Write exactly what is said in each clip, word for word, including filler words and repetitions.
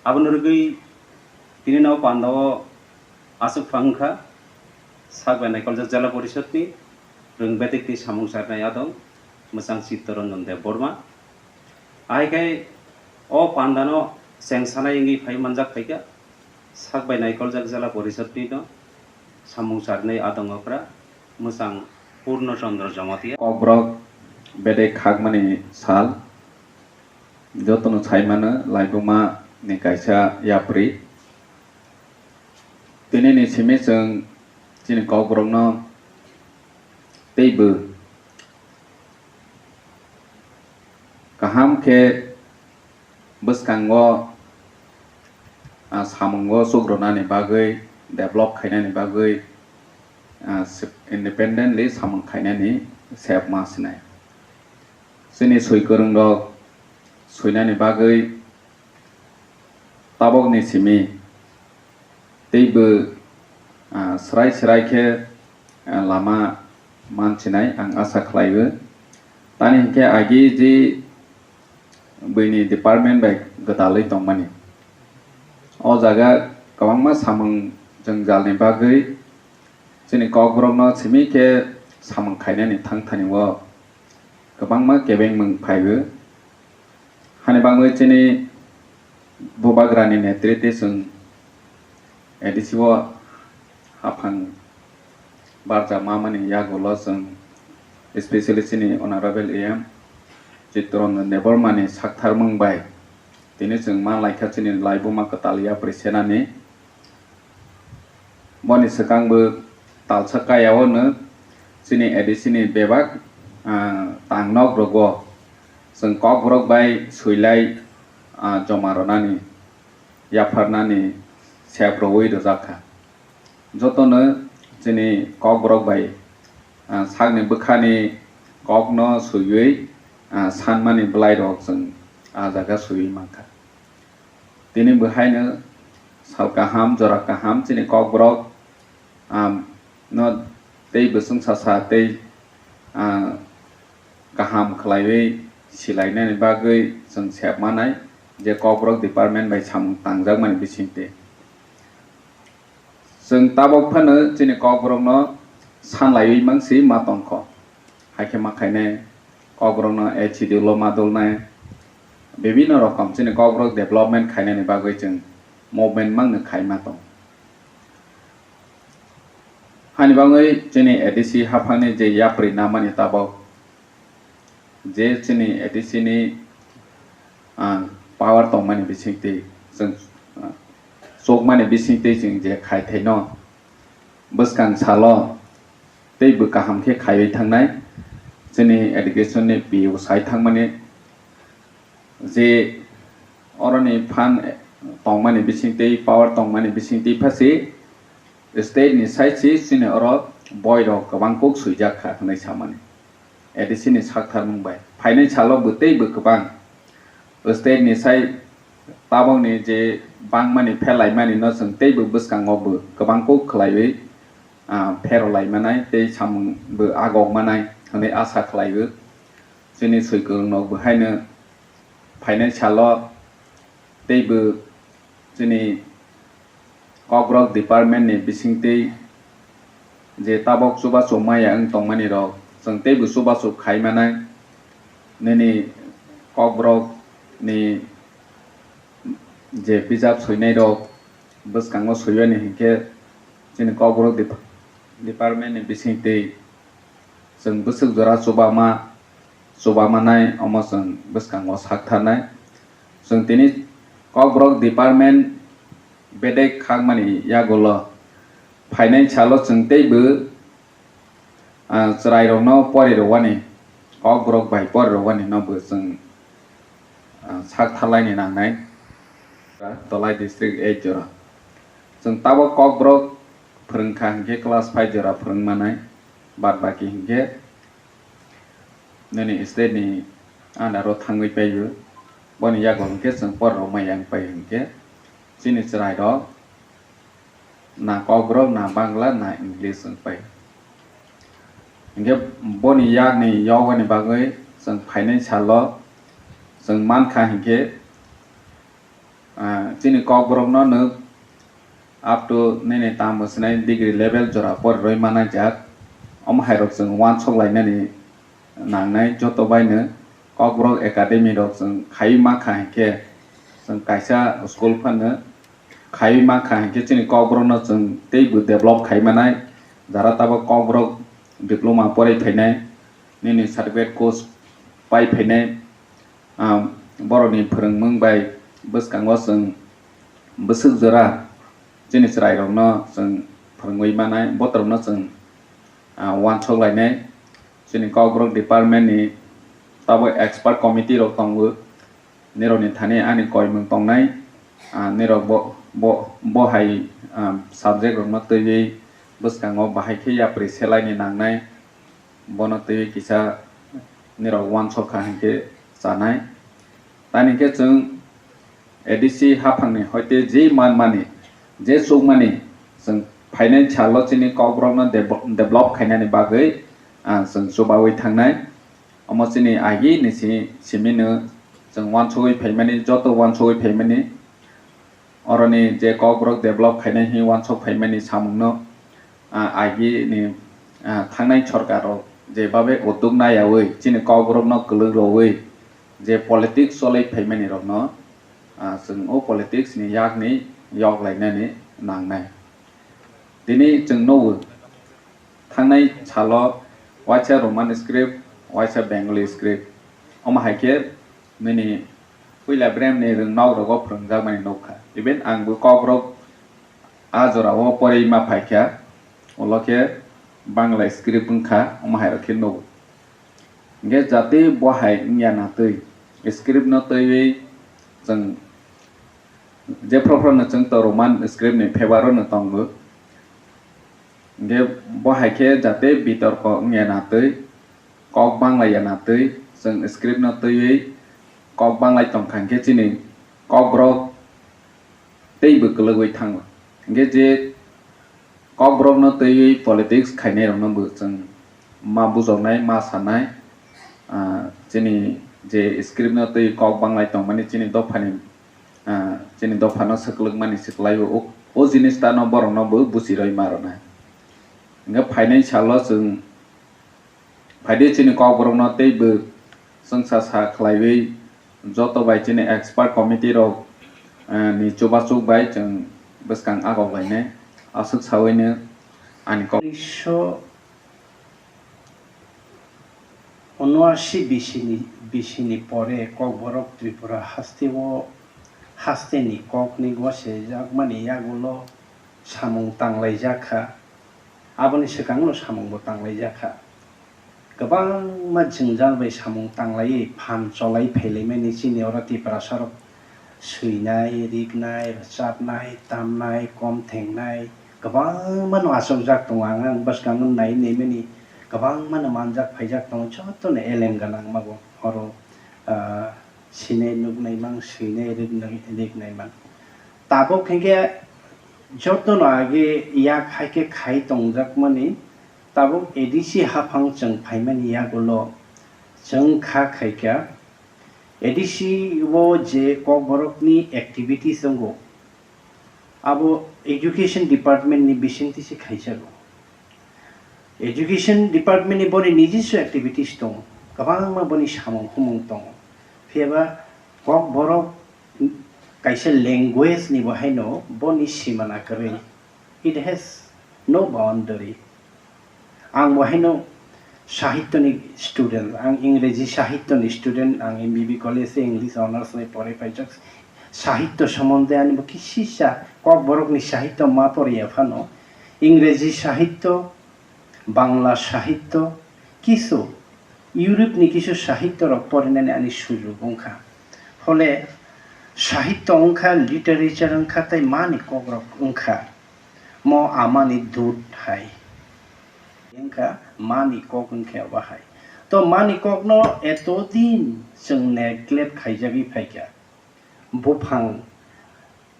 Aboni rwgwi tini no panda o aswk phang wngkha, sak bai naikoljak Jela Porishodni rwng bedekni samung charnai adong mwchang Chittaranjan Debbarma. Ahai khe o panda no chengsanai wngwi phai manjak phaikha, sak bai naikoljak Jela Porishodni no samung charnai adong okra mwchang Purno Chandra Jamatia. Kokborok bedek khakmani sal, jotono saimano laibuma ni kaisa yapri. Tini ni simi chwng chini kokborokno teibo kaham khe bwskango, ah, samungo chukronani bagwi, develop khainani bagwi, ah, se-, independently samung khainani sep ma sinai. Chini swi kwrwngrok swinani bagwi tabokni simi teibo, ah, srai srai khe, ah, lama mansinai ang asa khlaio. Tani hinkhe agi ji buini department bai gwdalwi tongmani. O jaga kwbangma samung jwngjalni bagwi chini kokborokno simi khe samung khainani thangthani o kwbangma kebengmung phaio. Hani bagwi chini bubagrani netrite chwng A D C o haphang barja mamani yagulo chwng, especially chini Honorable A M Chittaranjan Debbarmani saktharmung bai tini chwng ma laikha chini laibuma kwtal yapri senani. Boni swkang bo talsa kaya o no chini A D C ni bebak, ah, tangnok rogo chwng kokborok bai swilai, ah, joma rwnani, yapharnani sep rwui rwjak kha. Jotono chini kokborok bai, ah, sakni bwkhani kokno swiwi, ah, sanmani bwlairok chwng ah jaga swiwi mankha. Tini bo haino sal kaham, jora kaham chini kokborok, ah, no tei bwswng sasa tei, ah, kaham khlaiwi silainani bagwi chwng sep manai je kokborok department bai samung tangjakmani bisingtwi. Chwng tabok phano chini kokborokno sanlaiwi mangsi ma tongkho. Hai khe ma khainai kokborokno A C D ulo ma dulnai, bibinno rokom chini kokborok development khainani bagwi chwng movement mangno khai ma tong. Hani bagwi chini A D C haphangni je yapri namani tabok, je chini A D C ni, ah, power tongmani bisingtwi chwng, ah, chukmani bisingtwi chwng je khaithaino bwskang salo tei bw kaham khe khaiwi thangnai. Chini education ni P O sai thangmani je oroni phan tongmani bisingtwi, power tongmani bisingtwi phasi state ni side si chini oro boy rok kwbang kuk swijak kha hwnwi samani. A D C ni saktharmung bai phainai salo bw tei bw kwbang state ni sai tabokni je bangmani phelaimani no chwng tei bw bwskango bw kwbang kuk khlaiwi, ah, pherolai manai tei samung bw agok manai hwnwi asa khlaio. Chini swi kwrwng no bw haino phainai salo tei bw chini Kokborok department ni bisingtwi je tabok chubachu maya wng tongmani rok, chwng teibo chubachu khai manai. Nini Kokborok ni je bijap soinai rok bwskango soiya ni hinkhe chini Kokborok dep-, department ni bisingtwi chwng bwswk jora chubama, chubamanai, omo chwng bwskango sak tharnai. Chwng tini Kokborok department bedek khakmani yagulo phainai salo chwng teibo, ah, chwrairokno pori rwani, Kokborok bai pori rwani no bo chwng, ah, sak tharlaini nangnai. Dolai district eight jora. Chwng tabok Kokborok phwrwngkha hinkhe class five jora phwrwng manai, bad baki hinkhe nini state ni under o thangwi paio. Boni yago hinkhe chwng porrok maya wng pai hinkhe chini chwrairok na Kokborok, na Bangla, na English wng pai. Hinkhe boni yakni yogani bagwi chwng phainai salo chwng mankha hinkhe, ah, Chini Kokborok no nwk up to nini tamo sinai degree level jora pori roi manai jak. Omo hai rok chwng uansuk lainani nangnai joto bai no. Kokborok Academy rok chwng khai mankha hinkhe chwng kaisa school phano khai mankha hinkhe chini Kokborok no chwng teibo develop khai manai. Jara tabuk Kokborok diploma porai phainai, nini certificate course pai phainai, ah, borokni phwrwngmung bai bwskango chwng bwswk jora chini chwrairokno chwng phwrwngwi manai, botorokno chwng, ah, uansuk lainai. Chini Kokborok department ni tabuk expert committee rok tongo, nirokni thani ani koimung tongnai, ah, nirok bo, bo, bo hai, ah, subject rokno twiwi bwskango bahai khe yapri selaini nangnai, bono twiwi kisa nirok uansuk kha hinkhe chanai. Tani khe chwng A D C haphangni hoite je manmani, je chukmani chwng phainai salo chini Kokborokno devo-, develop khainani bagwi, ah, chwng chubawi thangnai. Omo chini agi ni si-, simino chwng uansugwi phaimani, joto uansugwi phaimani. Oroni je Kokborok develop khainai hinwi uansuk phaimani samungno, ah, agi ni, ah, thangnai sorkar rok je babe udduk naiyawi chini Kokborokno kwlwk rwwi je politics cholwi phaimani rokno, ah, chwng o politics ni yakni yok lainani nangnai. Tini chwng nugo, thangnai salo waisa Roman script, waisa Bengali script. Omo hai khe nini puila brem ni rwngnok rogo phwrwngjakmani nukha. Even ang bo Kokborok a jora o porwi ma phaikha, ulo khe Bangla script wngkha, omo hai rok khe nugo. Hinkhe jatwi bo hai wngya na twi, script no twiwi chwng jephru phru no chwng to Roman script ni favour o no tongo. Hinkhe bo hai khe jatwi bitorko wngya na twi, kok banglaiya na twi, chwng script no twiwi kok banglai tongkha hinkhe chini Kokborok teibo kwlwgwi thango. Hinkhe je Kokborokno twiwi politics khainairokno bo chwng ma bujoknai, ma sanai, ah, chini je script no twi kok banglai tongmani chini dophani, ah, chini dophano swklwkmani swklaio, o, o jinis tano borokno bo buchiroi ma rwnai. Hinkhe phainai salo chwng Phaidi chini Kokborokno teibo chwngsa sa khlaiwi joto bai chini expert committee rok, eh, ni chubachuk bai chwng bwskang agok lainai. Aswk sawino ani kok. Unisho unoashi bisini, bisini pore Kokborok Tripura hasteo, hasteni kokni gose jakmani yagulo samung tanglaijak kha. Aboni swkangno samungbo tanglaijak kha. Kwbangma jwngjal bai samung tanglaiwi phan cholai phailaimani chini oro Tiprasarok swinai, riknai, rwchapnai, tamnai, kom thengnai kwbangmano achukjak tongo. Ang, ang bwskango nai naimani kwbangmano manjak phaijak tongo, jotono eleng gwnang mago oro, ah, sinai nuknai mang, swinai riknai, riknai mang. Tabuk hinkhe jotono age yak hai khe khai tongjakmani, tabuk A D C haphang chwng phaimani yagulo chwng kha khaikha A D C o je Kokborokni activities wngo, abo education department ni bisingtwi se khaijago. Education department ni boni nijiswa activities tongo, kwbangma boni samung humung tongo. Phiyaba Kokborok kaisa language ni bo haino boni simana kwrwi. It has no boundary. Ang bo haino sahityo ni student, ang Ingreji sahityo ni student, ang M B B college se English honours bai porai paijak. Sahityo somonde ani bo kisisa Kokborok ni sahityo ma poriya phano, Ingreji sahityo, Bangla sahityo, kisu Europe ni kisu sahityo rok porinani ani sujug wngkha. Hole sahityo wngkha, literature wngkha tei mani kokrok wngkha. Mo amani dut hai. Wngkha mani kok wngkhe obo hai. To mani kokno etodin chwng neglect khaijagwi phaikha. Buphang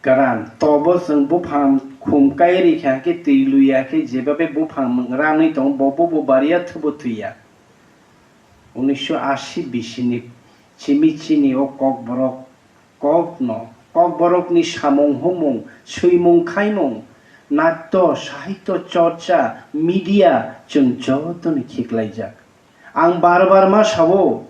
kwran, tobo chwng buphang khum kai rikha khe twi luya khe jebabe buphang rangwi tongo, bo, bo, bo bariya thubo thwiya. Unisho ashi bisini chimi chini o Kokborok kokno Kokborokni samung humung, swimung khaimung, natto, sahityo chorcha, media chwng jotono khiklaijak. Ang bar bar ma sao,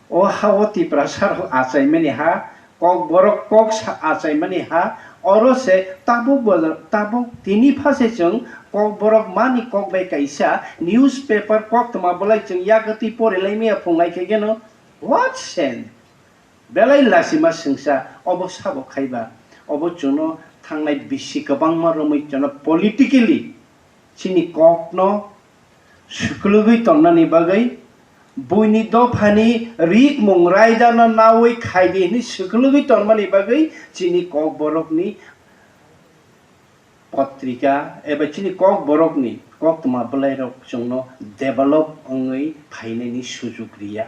o ha-o Tiprasa rok achaimani ha, Kokborok kok sa-, achaimani ha, oro se tabuk bo, tabuk tini pha se chwng Kokborok mani kok bai kaisa newspaper koktwma bolai chwng yakwtwi porilaimaya phunglai khe geno, what sense? Belai lasima swngsa obo sabo khaiba, obo chwngno thangnai bisi kwbangma romwi chwngno politically chini kokno swklwgwi tonnani bagwi, buini dophani rikmung raidano nawi khaidi hwnwi swklwgwi tonmani bagwi chini kokborokni potrika eba chini kokborokni koktwma bwlairok chwngno develop wngwi phainani sujuk riya.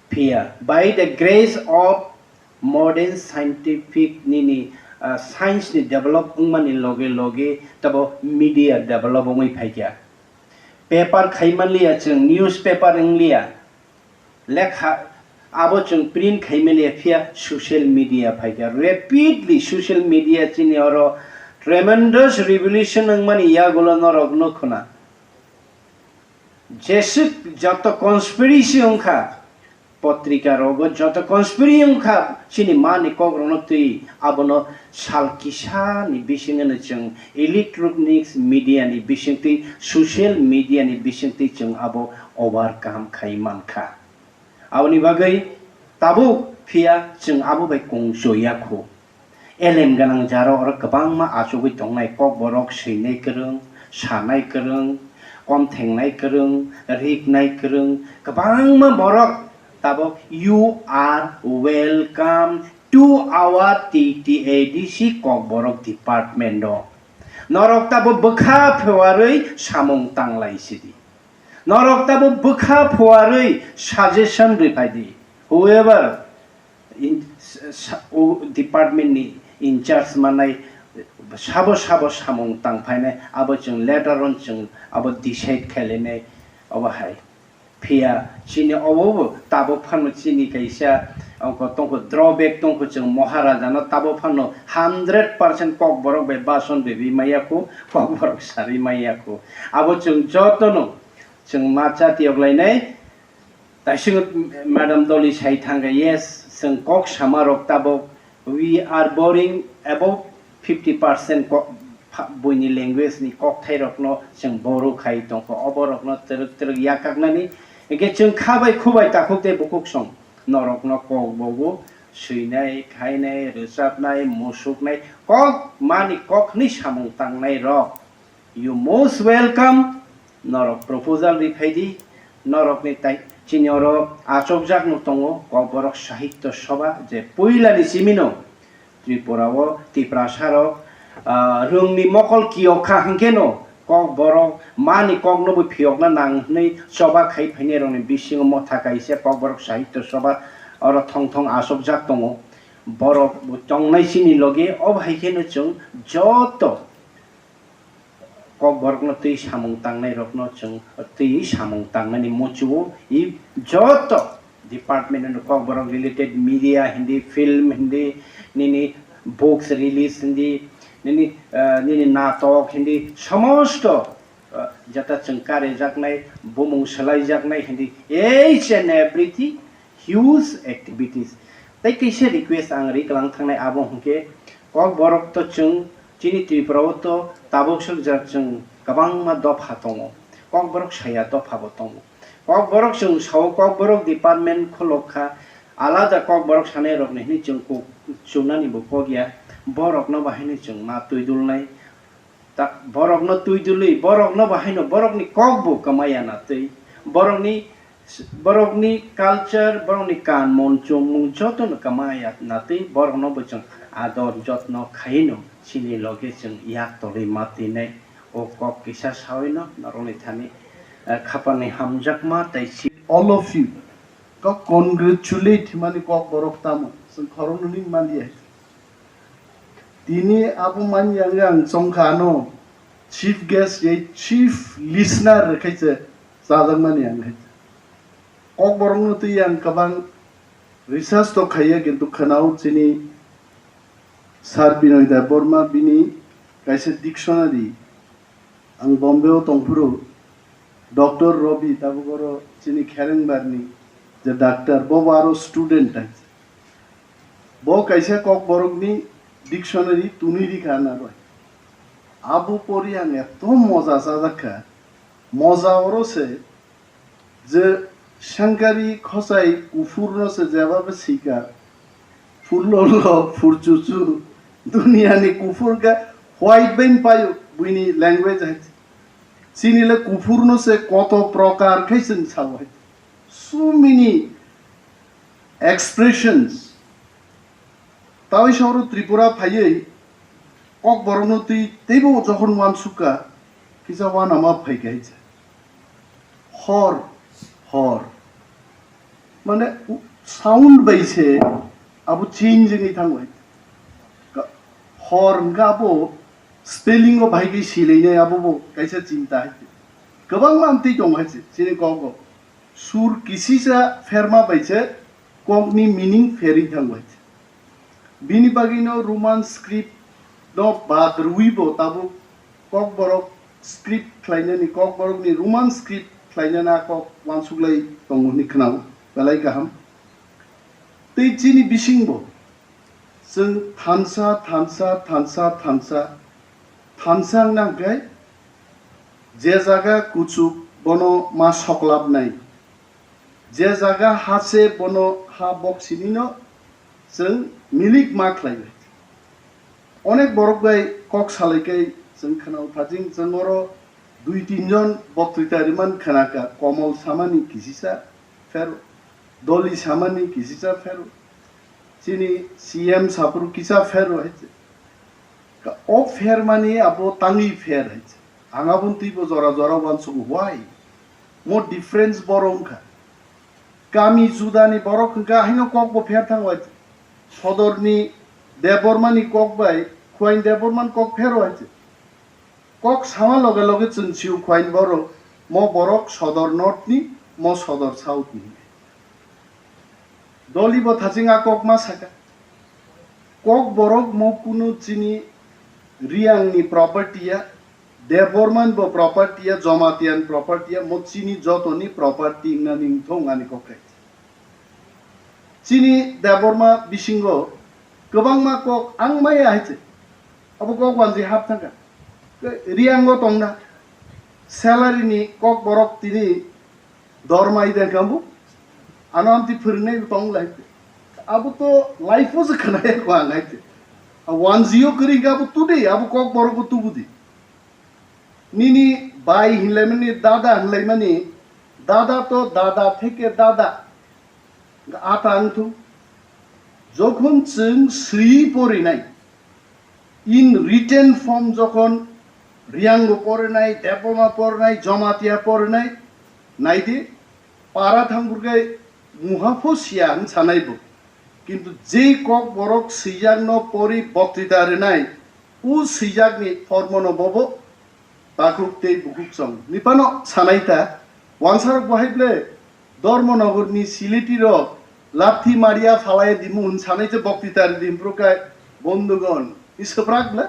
Phiya, by the grace of modern scientific nini, ah, science ni develop wngmani loge loge tabo media develop wngwi phaikha. Paper khaimanliya chwng, newspaper wngliya, lekha abo chwng print khaimanliya, phiya social media phaikha. Rapidly social media chini oro tremendous revolution wngmani yagulo norok nukhuna. Jeswk joto conspiracy wngkha, potrika rogo joto conspiracy wngkha, chini mani kokrokno twi abono sal kisa ni bisingno chwng electronics media ni bisingtwi, social media ni bisingtwi chwng abo overcome khai mankha. Aboni bagwi tabuk phiya chwng abo bai kung choya khu. Elem gwnang jaro oro kwbangma achugwi tongnai, kokborok swinai kwrwng, sanai kwrwng, komthengnai kwrwng, riknai kwrwng, kwbangma borok tabuk, "You are welcome to our T T A D C Kokborok department o." Norok tabuk bwkha phuarwi samung tanglai sidi. Norok tabuk bwkha phuarwi suggestion rwi phaidi. Whoever in, sa-, o department ni in charge manai sabo sabo samung tang phainai, abo chwng later on chwng abo decide khainai, abo hai. Phiya chini obo bo tabuk phano chini kaisa ongko tongkho, drawback tongkho, chwng Maharaja no tabuk phano hundred percent kokborok bai bason riwi maya kho, kokborok sarwi maya kho. Abo chwng jotono chwng ma chati yoglainai. Taisingo Madam Doli sai thangkha, yes, chwng kok sama rok tabuk, we are borrowing above fifty percent ko-, pha-, buini language ni kokthai rokno chwng borrow khai tongkha, obo rokno twrwk twrwk yakaknani, hwnkhe chwng kha bai khu bai takhuk tei bukhuk song norokno kok bobo swinai, khainai, rwchapnai, musuknai, kok mani kok hwnwi samung tangnai rok. You most welcome. Norok proposal ri phaidi, norokni tai chini oro achokjak no tongo Kokborok Sahitya Sabha, je puilani simino Tripura o Tiprasa rok, ah, rwngni mokol kiyok kha hwnkhe no Kokborok mani kokno bo phiyokna nang hwnwi choba khai phainai rokni bisingo motha kaisa Kokborok Sahitya Sabha oro thong thong achokjak tongo. Borok bo tongnai chini loge, obo hai kheno chwng joto Kokborokno twi samung tangnai rokno chwng twi samung tangnani muchungo i joto department ni Kokborok related media hindi, film hindi, nini books release hindi, nini, ah, nini natok hindi, somosto, ah, jata chwng karijaknai, bumung swlaijaknai hindi, each and everything huge activities. Tei kaisa request ang ri kwlang thangnai abo hwnkhe, Kokborok to chwng chini Tripura o to tabuk swk jat chwng kwbangma dopha tongo, Kokborok saya dopha bo tongo. Kokborok chwng sao Kokborok department kholok kha, alada Kokborok sanai rokni hwnwi chwng kok chunani bo kok ya, borokno bo haino chwng ma twi dulnai. Ta-, borokno twi dulwi, borokno bo haino borokni kok bo kwmaya na twi, borokni, borokni culture, borokni kanmon chumung jotono kwmaya na twi, borokno bo chwng ador jotno khaino chini loge chwng yak tolwi ma twinai. O kok kisa sawi no norokni thani, eh, khapangni hamjakma tei si-, all of you, kok congratulate himani Kokborok tamo, chwng khoroknwi manya. Tini abo manya wngwi ang chongkha ano chief guest, ei chief listener rwkhai se chajakmani ang hai. Kokborokno twi ang kwbang research to khaiya, kintu khwnao chini Sir Binoy Debbarma bini kaisa dictionary, ang Bombay o tongphuru, Doctor Robi tabuk oro chini Kherengbar ni je doctor, bo bo aro student hai. Bo kaisa Kokborok ni dictionary tuni rikha na bai. Abo pori ang eto moja chajakha, moja oro se je Shankari Khosai kuphur no se jeba bo sika, phurlolo, phurchuchu, duniya ni kuphur khe white bai payo buini language hai. Chini le kuphur no se koto prokar khai chwng sao hai. So many expressions. Tawi sauro Tripura phaiwi Kokborokno twi teibo jokhon uansukha, kisa uanama phaikha hai se. Hor, hor. Mane, u-, sound bai se abo change wngwi thango hai. Ka-, hor hwnkha abo spelling o bahai khe silainai, abo bo kaisa chinta hai se. Kwbangma amtwi tongo hai se, chini kogo. Sur kisisa pherma bai se kokni meaning pherwi thango hai se. Bini bagwino Roman script no bad rwibo tabuk Kokborok script khlainani, Kokborokni Roman script khlainani a kok uansuklai tongo hwnwi khwnao, belai kaham. Tei chini bisingbo chwng thansa, thansa, thansa, thansa, thansa wngna hwnkhe je jaga kuchuk bono ma soklapnai, je jaga ha se bono ha boksinino chwng milik ma khlaiwi. Onek borok bai kok salai khe chwng khwnao thajing, chwng oro dui tin jon boktrita riman khwnakha, Komol samani kisisa phero, Doli samani kisisa phero, chini C M saphuru kisa phero hai se. Ka-, o phermani abo tangwi pher hai se. Ang aboni twibo jora jora uansugo, why? Mo difference boro wngkha. Kami judani borok hwnkha haino kokbo pher thango hai se. Sodorni Debbarmani kok bai Khuain Debbarmani kok phero hai se. Kok sama loge loge chwng sio Khuain borok, mo borok Sodor North ni, mo Sodor South ni. Doli bo thaching a kok ma saka. Kokborok mo kunu chini Reang ni property ya, Debbarman bo property ya, Jamatia ni property ya, mo chini joto ni property wngna ni wngthong ani kok hai. Chini Debbarma bisingo kwbangma kok ang maya hai se. Abo kok wanji hap thangkha. Reang o tongna. Salary ni kokborok tini dormai de kambu. Ano amti phwrwngnai bo tong lai. Abo to life o se khwnaya ko ang hai te. A one G O kwrwi abo today, abo kokborok bo tubudi. Nini bai hinlaimani, dada hinlaimani, dada to dada theke dada. Ata wngthung. Jokhon chwng swi porinai, in written form jokhon Reang bo porinai, Debbarma porinai, Jamatia porinai, naidi, para thangburgai muha pho siya hwn sanai bo. Kintu jei kok borok swijak no pori boktita rwnai, u swijak ni formo no bobo takhuk tei bukhuk chong. Nipano sanai ta, wansarok bo hai ble Dharmanagar ni Siliti rok lathi maria phalai dimu hwn sanai se boktita rwdi hwn phuru kai bondhugon. I swprak ble?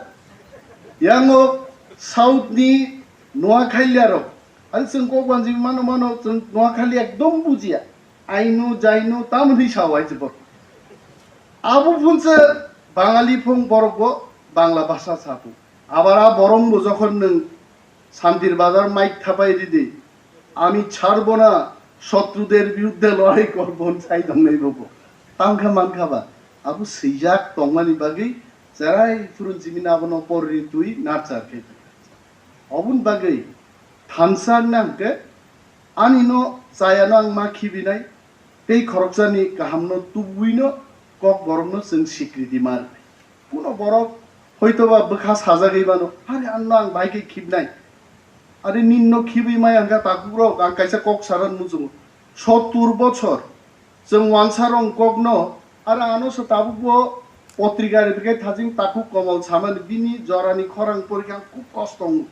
Yango South ni Noakhali rok. Ani chwng kok banjigwi mano mano chwng Noakhali ekdom bujiya. Ainu jainu tamoni sao hai se bo. Abo phunse Bangali phung borok bo Bangla bhasha sapu. Abar a borong bo jokhon nwng Santir Bazar mic thapai ridi, "Ami ছাড়ব না শত্রুদের বিরুদ্ধে লড়াই করব" hwn sai tongnai bo bo. Tangkha mankha ba, abo swijak tongmani bagwi cherai phurun chimino abono porri twi nurture khe. Oboni bagwi thansa wngna hwnkhe ani no chayano ang ma khibinai, tei khoroksani kahamno tubuino kok borokno chwng sikriti ma rwnai. Kuno borok hoitoba bwkha sajagwi mano, "Are anno ang bai khe khibnai." Are ninno khibwi maya hwnkha takhuk rok, ang kaisa kok saran muchungo. Sottur bochor chwng wansa rong kokno, are ano se tabuk bo potrika rwgwi thajing takhuk Komol samani bini jorani khorang porikha ang khub kosto wngo.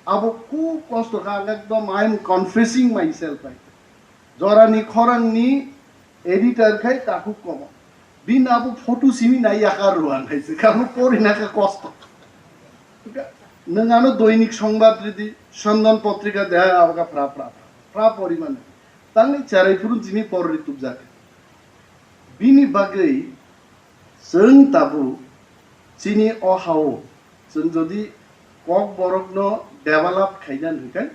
Abo khub kosto kha, ang ekdom I am confessing myself, I think. Jorani khorangni editor khai takhuk Komol. Bini abo photo simi nai yakar rwang hai se, kamo pori na kha kosto. Nwng ano Doinik Songbad ridi, Sandan Potrika deha abo kha pra pra pra pori mano. Tangni cherai phuru chini por ri tubjak. Bini bagwi chwng tabuk chini o hao chwng jodi Kokborokno develop khaina hwnkhe,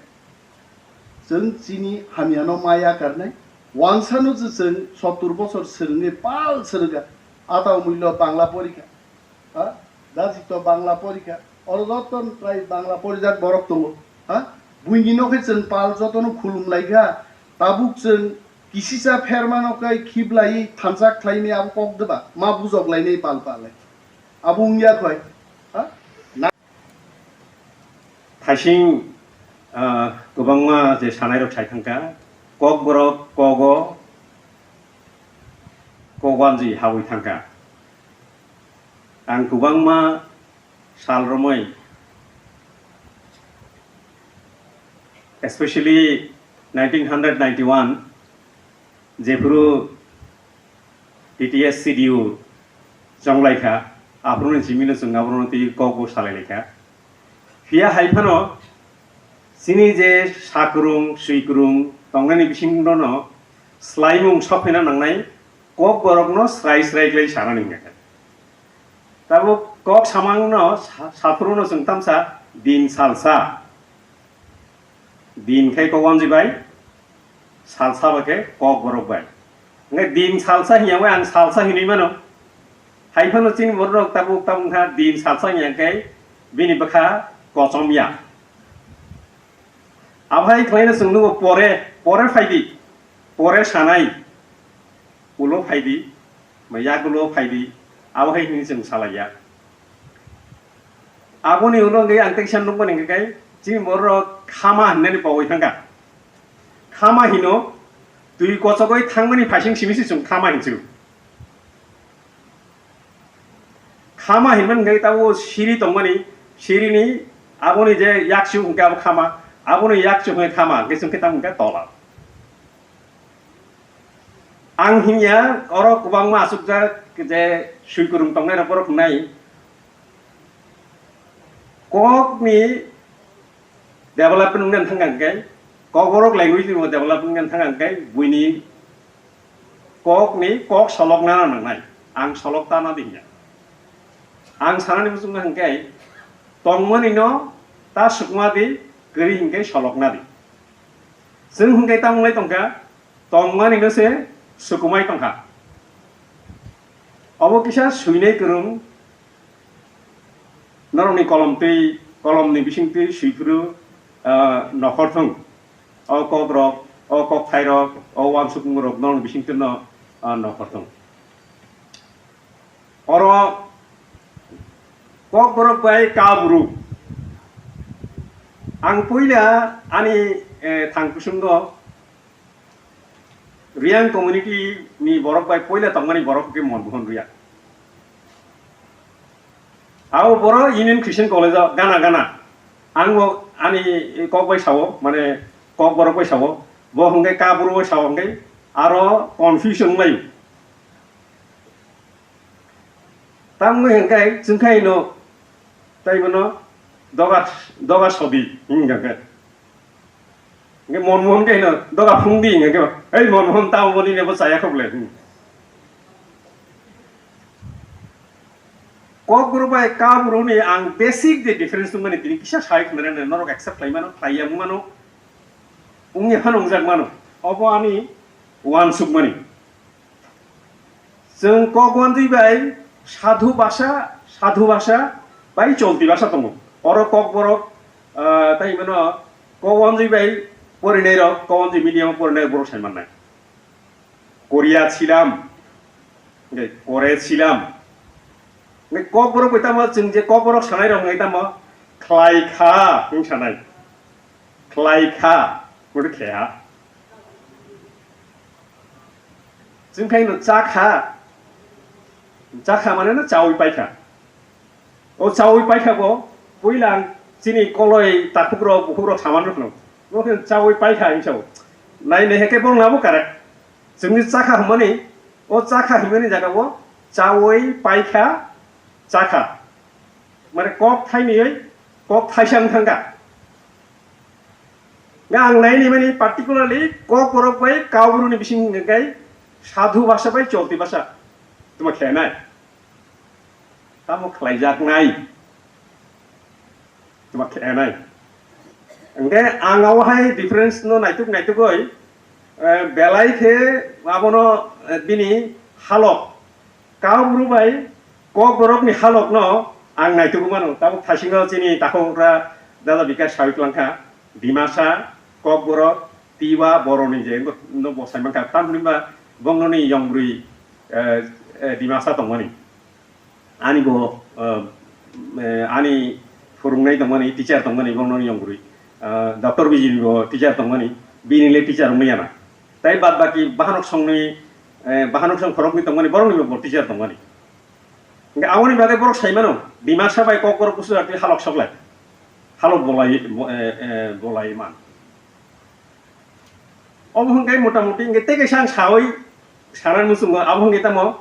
chwng chini hamyano ma yakarnai. Wansano je chwng sottur bosor swrwngwi pal swrwngkha, ata umwilo Bangla porikha, ha? Daji to Bangla porikha, oro joto trai Bangla porijak borok tongo, ha? Buini no khe chwng pal jotono khulum laikha, tabuk chwng kisisa phermano khe khiblaiwi thansa khlaimani abo kok deba ma bujok lainai pal pal lai. Abo wngya khoi, ha? Thaising, ah, kwbangma je sanairok sai thangkha, Kokborok kogo, koganji habwi thangkha. Ang kwbangma sal romwi, especially nineteen hundred ninety-one, jephuru T T S C D U chonglaikha, aphuruni simino chwng aborokno twi kokbo salailaikha. Phiya hai phano chini je sakwrwng, swikwrwng tongnani bisingono swlaimung sokphaina nangnai, kokborokno srai srai khlai sanani hwnwi kha. Tabuk kok samangno sa-, saphurno chwng tamsa din salsa. Din khai kok wanjwi bai, salsa bai khe kokborok bai. Hwnkhe din salsa hinya bai ang salsa hinwi mano. Hai phano chini borok tabuk tabuk kha din salsa hinya khe bini bwkha kochom ya. Abo hai khlaino chwng nugo pore, pore phaidi, pore sanai. Ulo phaidi, ba yagulo phaidi, abo hai hinwi chwng salaiya. Aboni ulo hwnkhe ang teisa nukmani hwnkhe kai, chini borok khama hinani pogwi thangkha. Khama hino, twi kochogwi thangmani phaising simi se chwng khama hinsu. Khama hinmani hwnkhe tabuk siri tongmani, sirini aboni je yakchu hwnkhe abo khama, aboni yakchu hwnkhe khama, hwnkhe chwng khe tamo hwnkhe tola. Ang hinya oro kwbangma achukjak je swikwrwng tongnai rok borok wngnai. Kokni development wngna thang kha hwnkhe, Kokborok language ni bo development wngna thang kha hwnkhe, buini kokni kok solokna nangnai. Ang solok ta na di hinya. Ang sanani muchungma hwnkhe, tongmani no ta sukma di, kwrwi hwnkhe solokna di. Chwng hwnkhe tamo wngwi tongkha, tongmani no se sukumai tongkha. Obo kisa swinai kwrwng, norokni kolom twi, kolomni bising twi swiphuru, ah, nokhor thung. O kok rok, o kok thai rok, o wansukmung rok norokni bising twi no, ah, nokhor thung. Oro Kokborok bai Kabru. Ang puila ani, eh, thang kusungo Reang community ni borok bai puila tongmani borok khe Monmohan Reang. Abo boro Union Christian College o gana gana. Ang bo ani kok bai sao, mane Kokborok bai sao, bo hwnkhe Kabru bai sao hwnkhe aro confusion wnglaio. Tamni hwnkhe chwngkhaino tei bono doga, doga sodi hwnkhe. Hwnkhe Monmohan khe hino doga phungdi hwnkhe, "Ei Monmohan, tamo boni nebo chaya khoble." Hmm. Kokborok bai Kabru ni ang basic je difference tongmani tini kisa sai khna rene norok accept khlai mano, khlai ya mano. Wngya phano wngjak mano. Obo ani uansukmani. Chwng kok wantwi bai sadhu basa, sadhu basa bai cholti basa tongo. Oro Kokborok, ah, tei hwnkheno kok wantwi bai porinai rok, kok wantwi medium o porinai borok sai mannai. Korea silam, hwnkhe kore silam. Hwnkhe Kokborok bai tamo chwng je Kokborok sanai rok hwnkhe tamo khlai kha hwn sanai. Khlai kha, bodo khe ha. Chwng khai no cha kha. Cha kha mane no chaui pai kha. O chaui pai kha bo, puila ang chini koloi takhuk rok, bukhuk rok saman rok no. Bo khe chaui pai kha hinwi sao. Nai nai khe bo nabo correct. Chwngni cha kha hwnmani, o cha kha hwnmani jaga o Chawi paikha, chakha. Mane kok thainwi, kok thaisa wng thangkha. Nga ang naini mani particularly Kokborok bai Kaubru ni bising hwnkhe sadhu bhasha bai cholti bhasha tuma khenai. Tamo khlaijaknai. Tuma khenai. Hwnkhe ang awahai difference no naituk naitugoi, eh, belai khe abono, eh, bini halok Kaubru bai Kokborok ni halok no ang naitugo mano. Tabuk thaisingo chini takhukra dada Bikash sawi twlang kha, Dimasa, Kokborok, Tiwa, Boroni je no bo sai mankha. Tamni ba bongno ni yongbrwi, eh, eh, Dimasa tongmani. Ani bo, eh, eh, ani phurungnai tongmani, teacher tongmani, bongno ni yongbrwi. Eh, Doctor Bijili bo teacher tongmani, bini le teacher wngmani yana. Tai bad baki bahanok songni, eh, bahanok song khorokni tongmani, borokni bo teacher tongmani. Hingke aboni bagwi borok sai mano, Dimasa bai Kokborok busu jati halok soklai. Halok bolai, bo-, eh, eh, bolai man. Obo hwnkhe mota moti hwnkhe tei kaisa ang sawi sanani muchungo, abo hwnkhe tamo,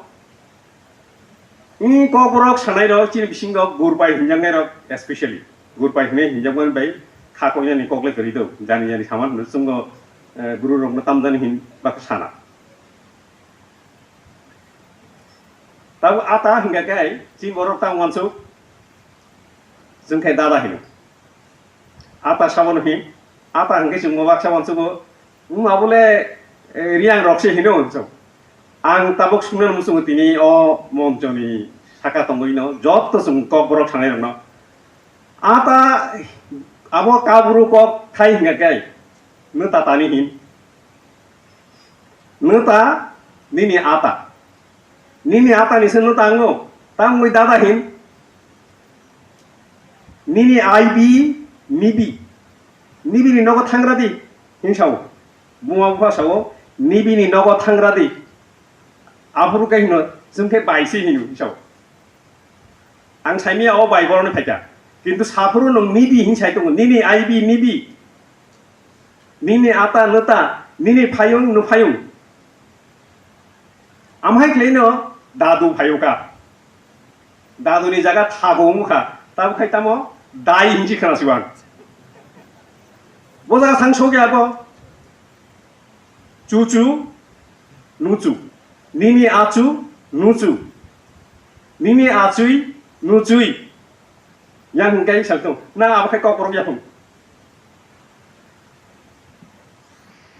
i Kokborok sanairok chini bisingo Gurpai hinjaknairok, especially Gurpai hinwi hinjakmani bai kha koinani kokle kwrwi do, jani jani sama muchungo, eh, gururokno tamjani hin bak sana. Tabuk ata hingka khe chini borok tamo uansuk, chwng khe dada hino. Ata sabono hin, ata hingke chwng mo baksa uansugo, wng abole, eh, riang rok se hino uansuk. Ang tabuk sungna muchungo tini o monchoni saka tongwi no, jotto chwng Kokborok sanai rokno. Ata abo Kaubru kok thai hingka khe, nw tatani hin. Nw ta nini ata. Nini ata ni se nw tango. Tangwi dada hin. Nini aibi, nibi. Nibi ni nogo thangra di. Hin sao. Buma bupha sao. Nibi ni nogo thangra di. Aphuru khe hino, chwng khe bai se hino, hin sao. Ang saimia o bai borokno phaikha. Kintu saphuru nwng nibi hin sai tongo. Nini aibi, nibi. Nini ata, nwta. Nini phayung, nwphayung. Amhai khlaino dadu phayokha. Daduni jaga thago wngkha. Tabo khai tamo dai hinsi khna siwang. Bo jaga sang sokya bo. Chuchu, nuchu. Nini achu, nuchu. Nini achui, nuchui. Yang hingkai saltung. Na abo khai kok borok yaphung.